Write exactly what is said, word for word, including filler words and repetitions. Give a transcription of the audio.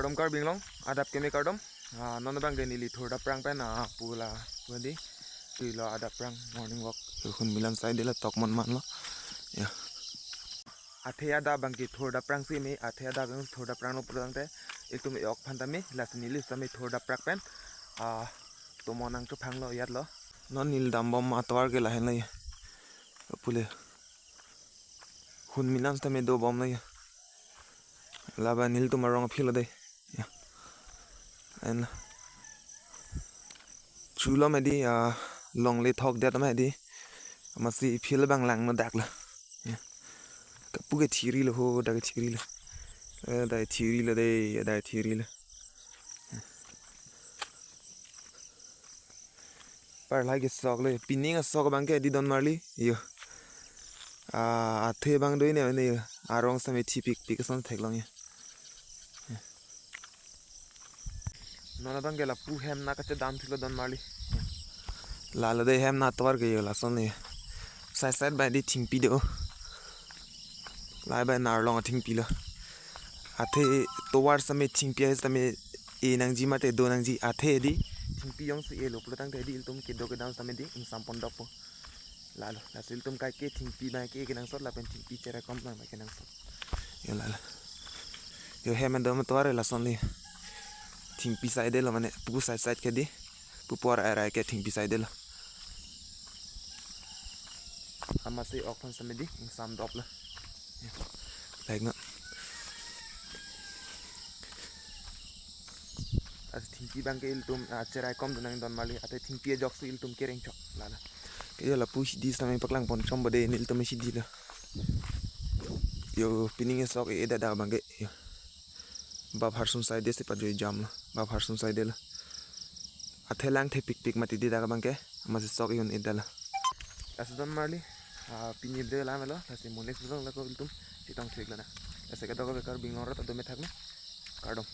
Kardom Karbi Anglong, adap keme kardom. Ah, non abang ke neli Thurda Prang pen, ah, pu la, pu di. Tui lo adap prang morning walk. Hun milan side lo, tok mon man lo. Ya. Athe adap abang ke Thurda Prang si me, athe adap abang Thurda Prang lo pulo tangte. Ilitum e-ok aphan tame, lasi neli same Thurda Prang pen. Ah, tomon nangchophang lo, yat lo. Non neli dambom atovar ke lahen lo ya. Pule. Hun milan sitame dobom lo ya. Laba nelitum arong aphi lo dei. Ya. En la. Chulo me di, ah, longle thok det me di. Amatsi aphi abang langno dak lo. Ya. Kapu ke thiri lo ho, dak ke thiri lo. Eh, dak thiri lo dei, dak thiri lo. Parlai ke sok le, pining asok abang ke di don marli, yo. Ah, athe abang do-i ne, ne, yo. Arong same thipikpik ason theklong ya. Non abang ke lapu hem na kachedam thulo don marli. Lalo dei hem na atovar ke yo lason ne. Side side bai di thingpi do. Lai bai Narlong athingpi lo. Athe tovar same thingpi ai same e nangji mate do nangji athe di. Thingpi jongsi e lo pulo tangte di ilitum kedo kedam same di ingsam pon dokpo. Lalo, lasi ilitum kaike thingpi bai ke kenangsot lapen thingpi cheraikom bai kenangsot. Yo lalo. Yo hem dam atovar lason le. Thingpi side lo mane pu side side ke di. Pu por arai ke thingpi side lo. Amatsi ok aphan same di ingsam dop lo. Like na. Lasi thingpi abang ke ilitum, ah, cheraikom do nang don marli, athe thingpi ajoksi ilitum kereng chok. Lalo. Ke yo lapu sidi same paklang pon chom bade nelitum sidi lo. Yo pining asok e dada abang ke. Yo. Bap Harsun side si pajoi jam lo. Bap Harsun side lo. Athe lang thepikpik mati di dak abang ke. Amatsi sok ihun ida lo. Lasi don marli. Ah, pini video la melo. Lasi mo next video lako ilitum chetong thek lo na. Lasi kedo ke Karbi Anglong rat adome thak na. Kardom.